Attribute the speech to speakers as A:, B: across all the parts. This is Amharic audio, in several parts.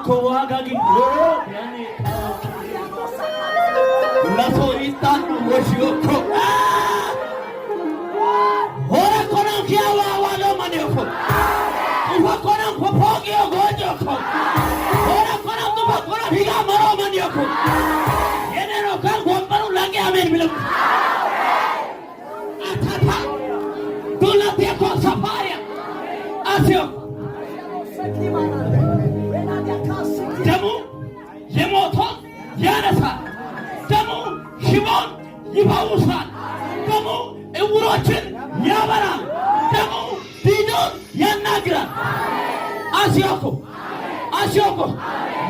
A: Kowaga Laso itanu woshiyoko. Hora konan kiawa walo manioko. Ufa konan popogio gojoko. Hora konan tufa konan higa maro manioko. Yeneno kan gombaru lange amen bilum. Atata. Dula teko safaria. Asio. ደሙ የሞተውን ያነሳል። ደሙ ሽባውን ይፈውሳል። ደሙ ዕውሮችን ያበራል። ደሙ ዲዶን ያናግራል። አስዮኮ አስዮኮ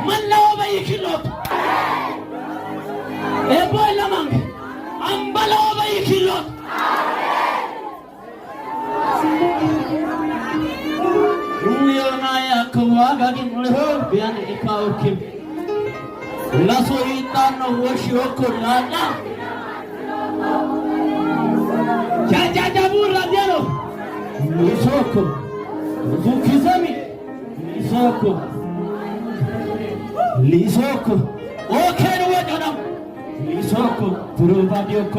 A: መላው በይክሎት ኤቦ ለማንግ አምበላው በይክሎት ዮናያ ከዋጋ ግን ሆ ቢያን ኢካኦኪም ላሶ ይጣኖ ወሺ ኦኮ ላላ ጃጃጃቡ ራዲያሎ ሊሶኮ ዙኪዘሚ ሊሶኮ ሊሶኮ ኦኬን ወቀናም ሊሶኮ ትሩባዲዮኮ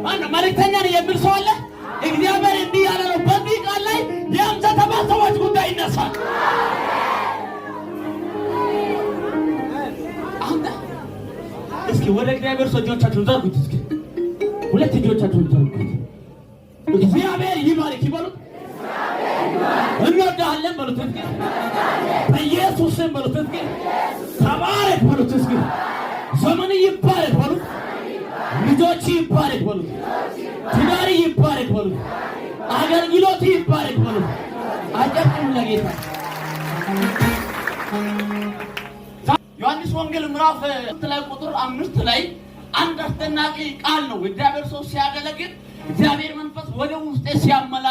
A: ማነው መልእክተኛ ነኝ የሚል ሰው አለ? እግዚአብሔር እንዲህ ያለ ነው። በዚህ ቃል ላይ የ57 ሰዎች ጉዳይ ይነሳል። አሁን እስኪ ወደ እግዚአብሔር ሰው እጆቻችሁን ዘርጉት። እስኪ ሁለት እጆቻችሁን ዘርጉት። እግዚአብሔር ይባርክ ይበሉት። እንወድሃለን በሉት። እስኪ በኢየሱስ ስም በሉት። እስኪ ተባረክ በሉት። እስኪ ዘመን ይባረክ በሉት። ልጆች ይባረክ በሉት። ትዳር ይባረክ በሉት። አገልግሎት ይባረክ በሉት። አጨብጭቡ ለጌታ። ዮሐንስ ወንጌል ምዕራፍ ላይ ቁጥር 5 ላይ አንድ አስደናቂ ቃል ነው። እግዚአብሔር ሰው ሲያገለግል እግዚአብሔር መንፈስ ወደ ውስጤ ሲያመላ